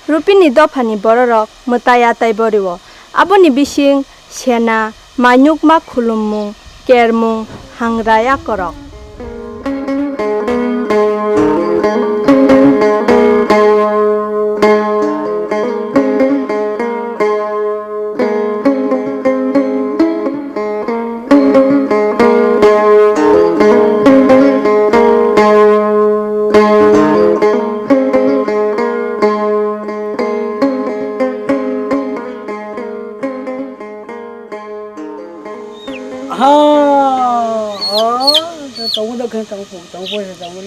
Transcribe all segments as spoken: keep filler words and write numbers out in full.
Rupini dophani bororok mwtai atai borio. Aboni bising sena, mainukma khulummung, kermung, hangrai akorok. Ha, ha, tongo da khe tongo, tongo, tongo, tongo.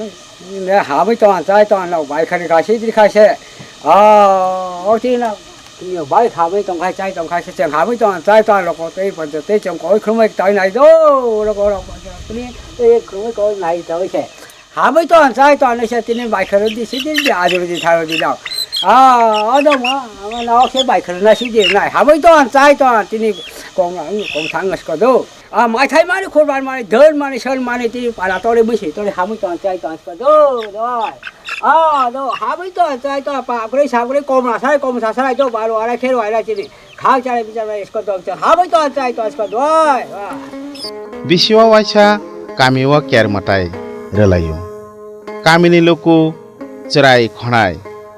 Ne, hamwi tong, chai tong, nok bai khani kaisa, idri kaisa. Ah, o ti na, ni bai hamwi tong khai, chai tong khai, se cheng hamwi tong, chai tong, loko tei pon tei chong koi khumai tai nai do, loko loko tini tei khumai koi nai do se. Hamwi tong, chai tong, se tini bai khani di, se di, di, ajur di, tharo di dau. Ah, o do ma, ama nok se bai khani na si di nai. Hamwi tong, chai tong, tini kong, kong thang ngas ko do. A maithai mani, khurban mani, dol mani, sol mani, tini para tore bwswi tore hamwi tong chai tong chai do, do. A do, hamwi tong chai tong, pa kwrwi sa kwrwi, kom rasai, kom sasrai do, baro arai khero arai tini. Khang chai bichar bai isko dong chai, hamwi tong chai tong chai do. Bisio waisa kamio ker mwtai rwlaio. Kamini luku chwrai khonai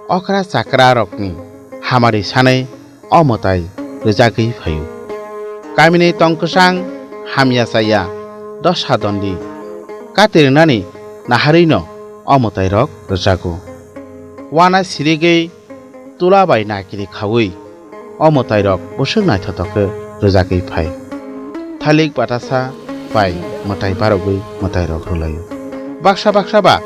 okra chakra rokni hamari sanai o mwtai rwjagwi phaio. Kamini tong kwchang hamya chaya dosa dondi kati rwnani naharwino o mwtairok rwjago. Wana sirigwi tula bai nakiri khaui o mwtairok bwswk naithotok khe rwjagwi phai. Thalik batasa bai mwtai barogwi mwtairok rwlaio. Baksa baksa ba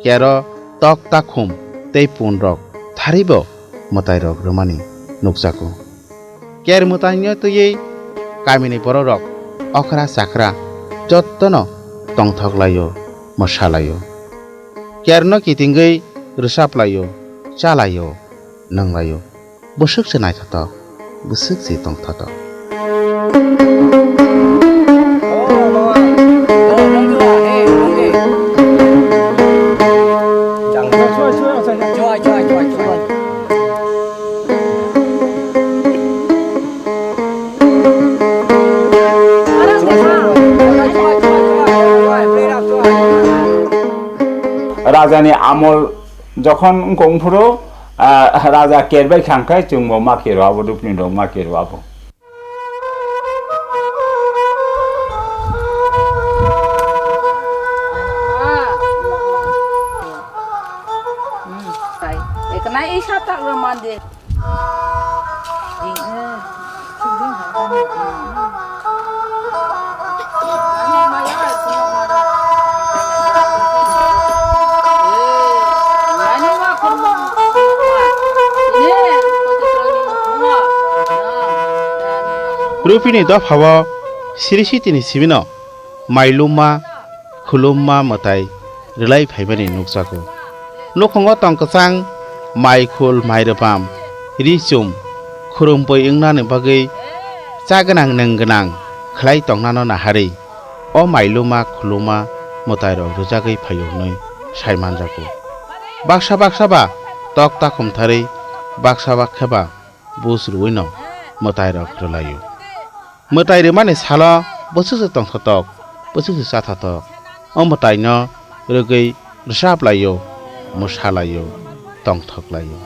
kero tok takhum tei punrok tharibo mwtairok rwmani nukjago. Ker mwtaino twiwi kamini bororok okra chakra jottono tongthok laio, mwsa laio. Kerno kitingwi rwchap laio, cha laio, nung laio. Bwswk se naithotok, bwswk se tongthotok. Rajani amol jokhon wngkha wngphuru, ah, raja kerbai khangkhe chwngbo ma kero abo, rupni rok ma kero abo. Ekna isa tak mande. Rupini dophao Sri Sitini simino mailuma khulumma mwtai rwlai phaimani nukjago. Nukhungo tong kwchang, mai khul, mai rwpam, ri chum, khurumtwi wngnani bagwi cha gwnang nwng gwnang khlai tongnano naharwi o mailuma khulumma mwtairok rwjagwi phaio hwnwi sai manjago. Baksa baksa ba tok takhum tharwi, baksa baksa ba bus rwino mwtairok rwlaio. Mwtai rwmani salo bwswk se tongthotok, bwswk se chathotok. O mwtaino rwgwi rwchap laio, mwsa laio, tongthok laio.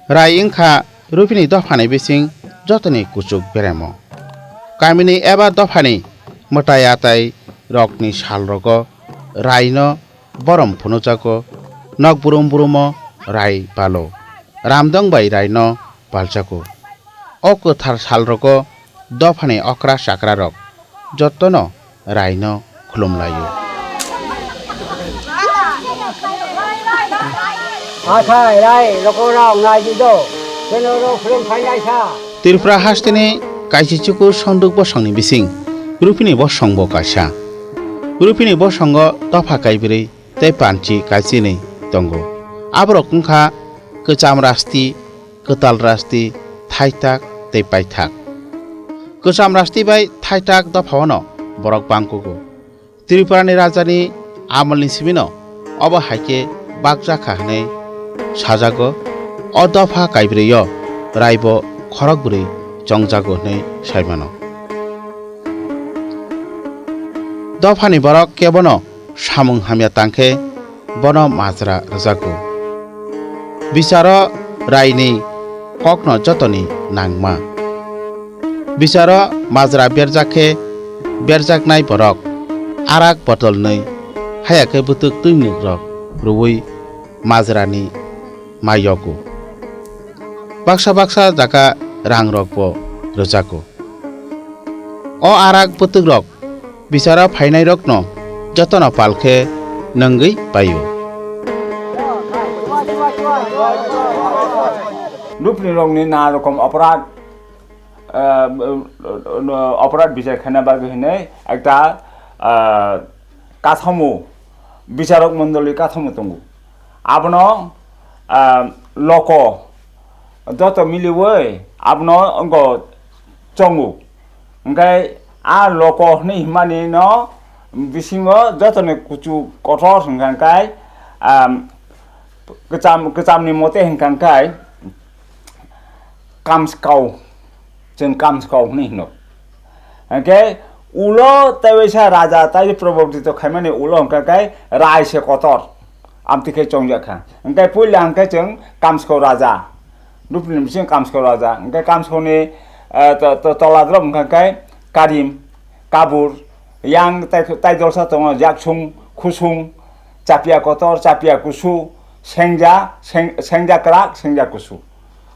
Rai wngkha Rupini dophani bising jotoni kuchuk beremo. Kamini eba dophani mwtai atai rokni salrogo raino borom phunujago, nok brum brumo rai palo, ramdong bai raino paljago. O kwthar salrogo dophani okra chakrarok jotono raino khulumlaio. Athai rai rokorok nai di do, keno ro khulum phainai sa. Tripura hasteni kaisi chukur sonduk bosongni bising Rupini bosongbo kaisa. Rupini bosongo dopha kaibrwi tei panchi kaichinwi tongo. Aborok wngkha kwcham rasti, kwtal rasti, thaitak tei paithak. Kwcham rasti bai thaitak dophaono borok bangkugo. Tripurani rajani amolni simino obo hai khe bakjakha hwnwi sajago. O dopha kaibrwi-o raibo khorokbrwi chongjago hwnwi saimano. Dophani borok kebono samung hamya tangkhe bono majra rwjago. Bicharo raini kokno jotoni nangma. Bicharo majra berjak khe berjaknai borok arak botolnwi haya khe bwtwk twimwk rok rwui majrani ma yogo. Baksa baksa jaga rang rokbo rwjago. O arak bwtwk rok bicharo phainairokno jotono pal khe nangwi paio. Rupni rokni na rokom aparad, ah, aparad bichar khaina bagwi hinwi ekta, ah, kathamo, bicharok mondoli kathamo tongo. Abono, ah, loko joto miliwi abono wngkha chongo. Hwnkhe a loko hwnwi himani no bisingo jotoni kuchuk kotor hwnkha khe, ah, kwcham, kwchamni mote hwnkha khe kamskau, chwng kamskau hwnwi hino. Hwnkhe ulo tei waisa raja tei probobdito khaimani ulo hwnkha khe rai se kotor, amtwi khe chongjak kha. Hwnkhe puila hwnkhe chwng kamskau raja, Rupni bising kamskau raja, hwnkhe kamskauni, eh, to-, to-, tola drop hwnkha khe karim, kabur, yang tai, tai dolsa tongo, yaksung, khusung, chapia kotor, chapia kusu, sengja, seng-, sengja kwrak, sengja kusu.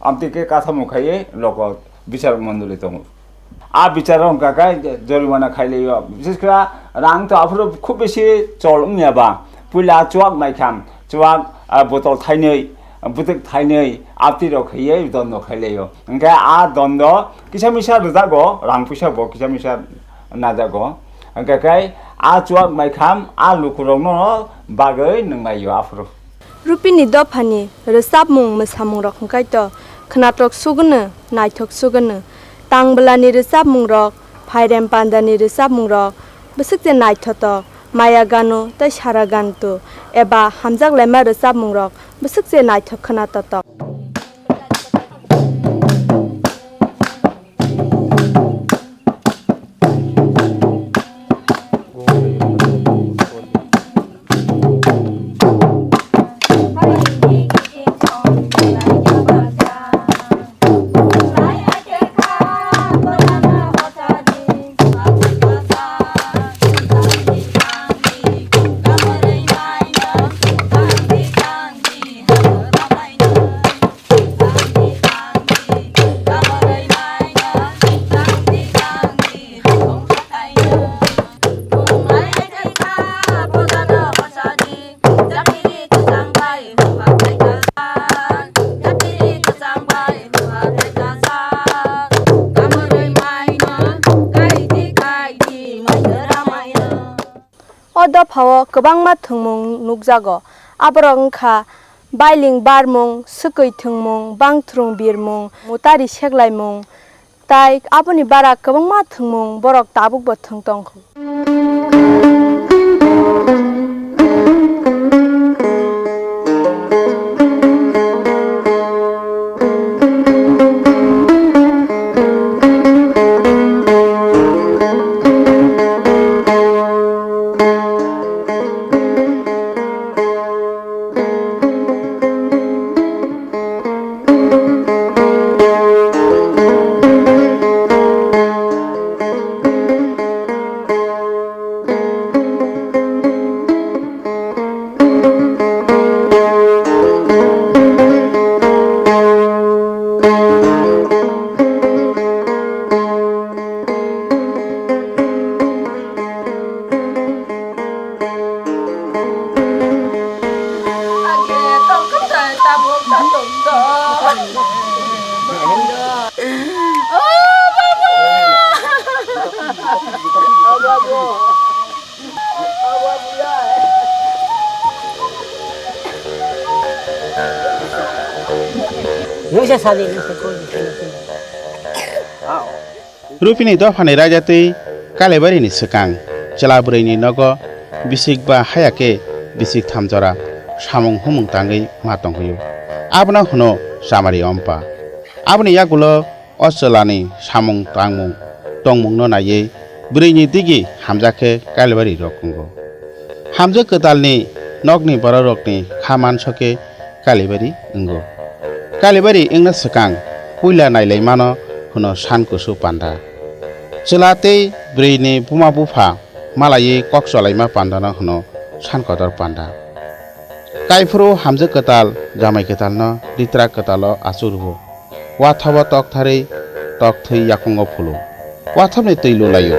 Amtwi khe kathamo khaiwi loko bichar mondoli tongo. A bicharo wngkha khe jorimana khailaio. Bises khe rang to aphuru khub bisi chol wngya ba. Puila chuak maikham, chuak, ah, botol thainwi, bwtwk thainwi, aptwi rok khaiwi dondo khailaio. Hwnkhe a dondo kisa misa rwjago, rang puisa bo kisa misa najago. Hwnkhe khe a chuak maikham a lukurokno bagwi nwnglaio aphuru. Rupini dophani rwchapmung mwsamungrok hwnkhaito khwnathok sugwno, naithok sugwno. Tangblani rwchapmungrok, Phairem Pandani rwchapmungrok bwswk je naithotok, Maya Gano tei Sara Ganto eba hamjak laima rwchapmungrok bwswk je naithok khwnathok. O dophao kwbangma thwngmung nukjago. Aborok wngkha bailing barmung, swkwi thwngmung, bangthrung birmung, mutari seklaimung, tai aboni bara kwbangma thwngmung borok tabukbo thwng tongkhu. Rupini dophani raida twi Kailaibari ni swkang chwla bwrwi ni nogo bisik ba haya khe bisik tham jora samung humung tangwi ma tongwi o. Abono hwno chamari ompa. Aboni yagulo o chwla ni samung tangmung tongmung no naiwi bwrwi ni digi hamjak khe Kailaibari rok wngo. Hamjwk kwtal ni nok ni borok rok ni kha manso khe Kailaibari wngo. Kailaibari wngna swkang puila nailaimano hwno san kusu panda. Chwla tei bwrwi ni buma bupha malaiwi kok cholaima pandano hwno san kotor panda. Kaiphuru hamjwk kwtal, jamai kwtalno ditrak kwtalo achuk rwo. Wathobo tok tharwi tok thwi yakungo phulu. Wathopni twi lulaio.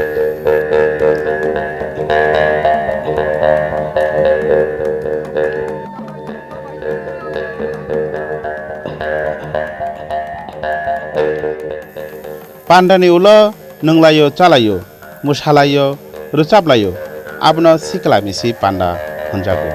Pandani ulo nwnglaio, chalaio, mwsalaio, rwchaplaio, abono sikla misi panda hwnjago.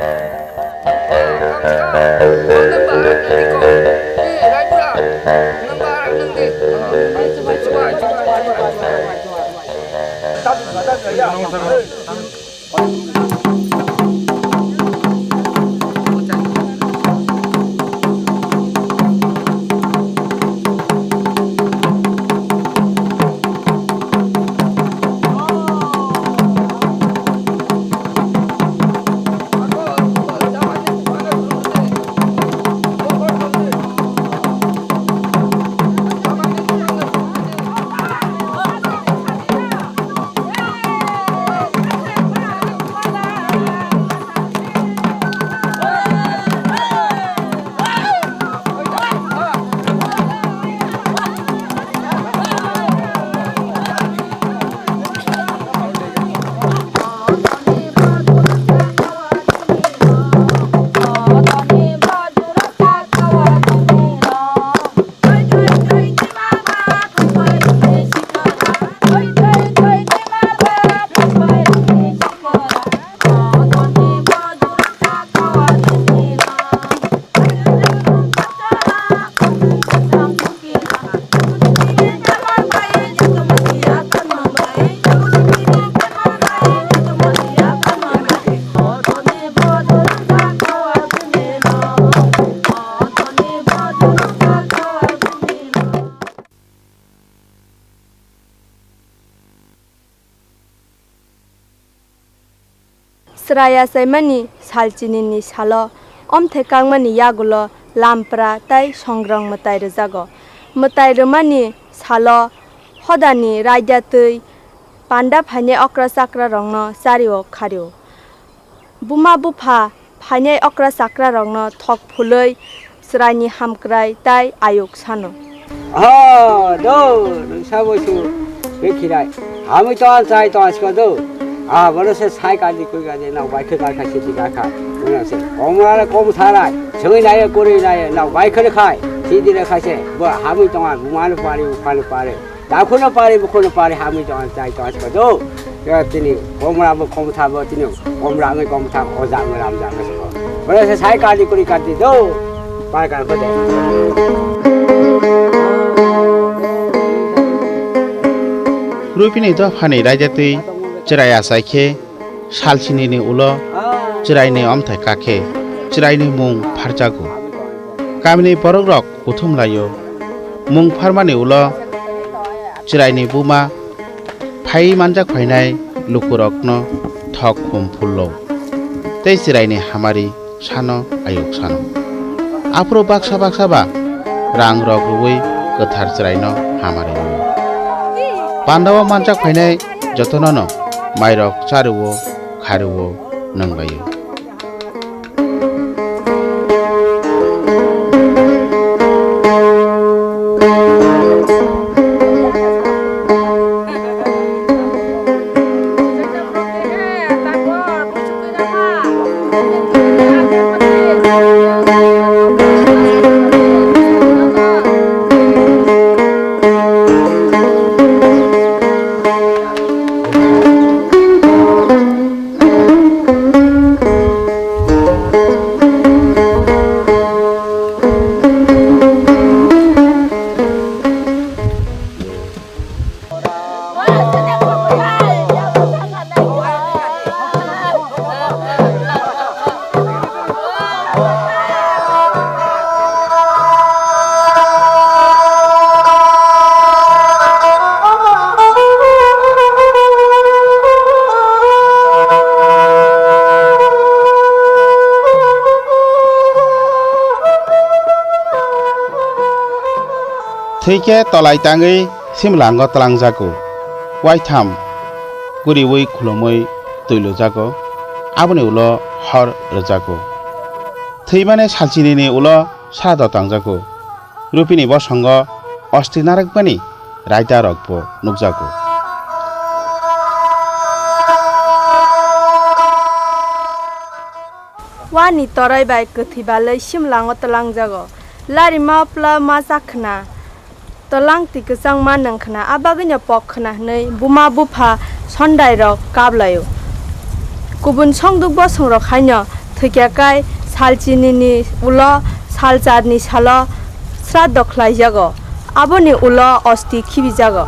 Chwrai achaimani sal chinini salo omthai kangmani yagulo lampra tei songrong mwtai rwjago. Mwtai rwmani salo hodani raida twi panda phainai okra chakra rokno chario khario. Buma bupha phainai okra chakra rokno thok phulwi chwraini hamkrai tai ayuk sano. Oho, do, nwng sabo su, bekhirai. Hamwi tong chai tong asko do. Ah, bono se sai kadi kui kadi, nok bai khe kha, sidi kha kha. Nwng se, komra le kom sarai, sengwi nai, kuri nai, nok bai khe khai, sidi le khai se, bo hamwi tong, buma no pari, bupha no pari. Dakhuno pari, bukhuno pari, hamwi tong, chai tong, asko do. Yo, tini, komra bo, komtha bo, tini, komra wngwi komtha, oja wngwi ramjak, asko. Bole se sai kadi kuri kadi do. Pai kan ko de. Rupini dophani raida twi chwrai achai khe, sal chinini ulo chwraini omthai kakhe chwraini mung pharjago. Kamini borokrok kuthum laio. Mung pharmani ulo chwraini buma phai manjak phainai lukurokno thok khum phullo tei chwraini hamari sano ayuk sano. Aphuru baksa baksa ba rang rok rwui kwthar chwraino hamari rwo. Pandao manjak phainai jotonono mairok charwo, kharwo, nwnglaio. Thwi khe tolai tangwi simlango tlangjago. Waitham guriui khulumui twi lujago. Aboni ulo hor rwjago. Thwimani salchinini ulo srado tangjago. Rupini bosongo osti narwkmani raidarokbo nukjago. Wani torai bai kwthwi balwi simlango tlangjago. Larima pla ma chak khna. Tolang twi kwchangma nwng khna, a bagwino pok khna hwnwi buma bupha sondairok kap laio. Kubun songduk bosongrok haino thwikya kai salchinini ulo salcharni salo sraddho khlaijago, aboni ulo osti khibijago.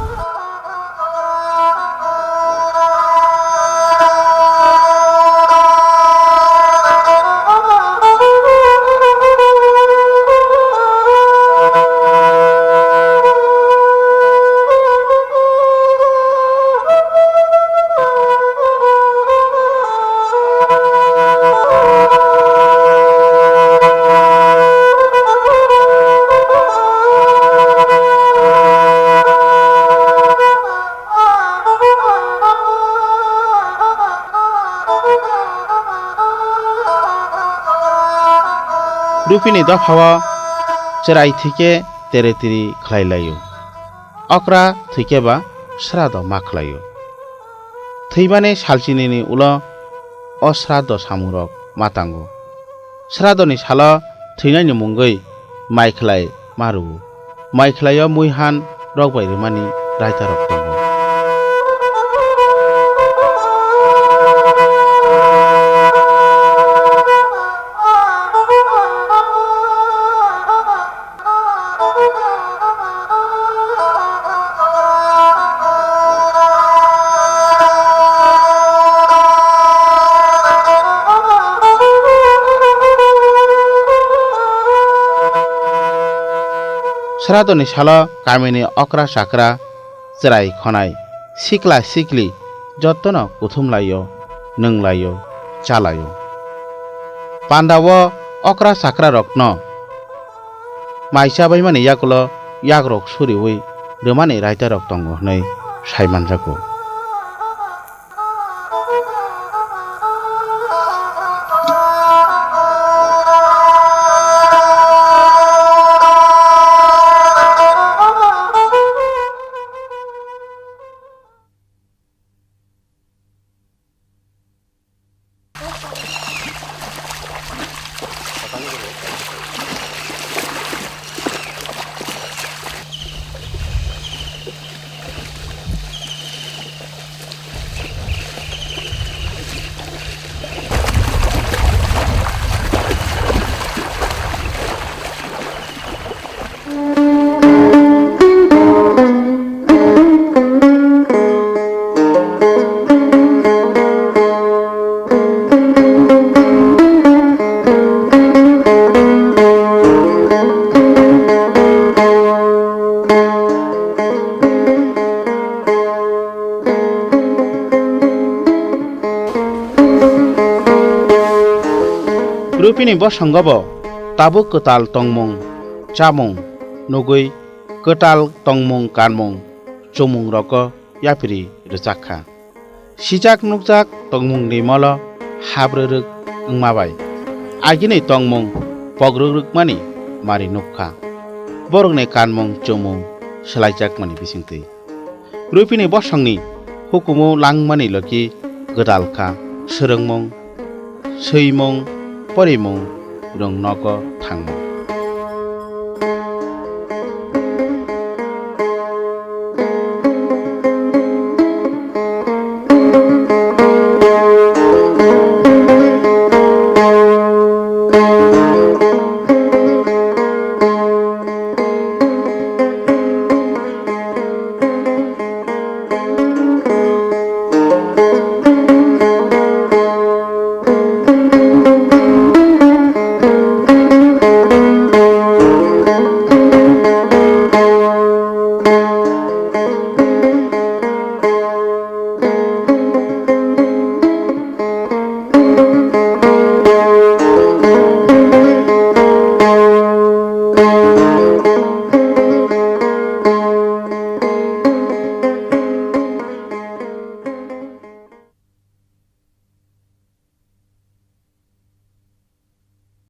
Rupini dophao chwrai thwikhe tere tiri khlai laio. Okra thwikhe ba srado ma khlaio. Thwimani salchinini ulo o srado samungrok ma tango. Sradoni salo thwinaini mungwi mai khlai ma rwo. Mai khlaio muihan rok bai rwmani raidarok tongo. Sradoni salo kamini okra chakra, chwrai khonai, sikla sikli jotono kuthum laio, nwng laio, cha laio. Pandao okra chakra rokno mai chabaimani yagulo yagrok suriui rwmani raidarok tongo hwnwi sai manjago. Rupini bosongo bo tabuk kwtal tongmung, chamung nugwi kwtal tongmung, kanmung, chumung rogo yapri rwchak kha. Sijak nukjak tongmungni molo habrwrwk wngma bai agini tongmung pogrwkrwkmani mari nuk kha. Borokni kanmung chumung swlaijakmani bisingtwi. Rupini bosongni hukumu langmani logi gwdal kha swrwngmung, swimung, porimung, rwng nogo thangmung.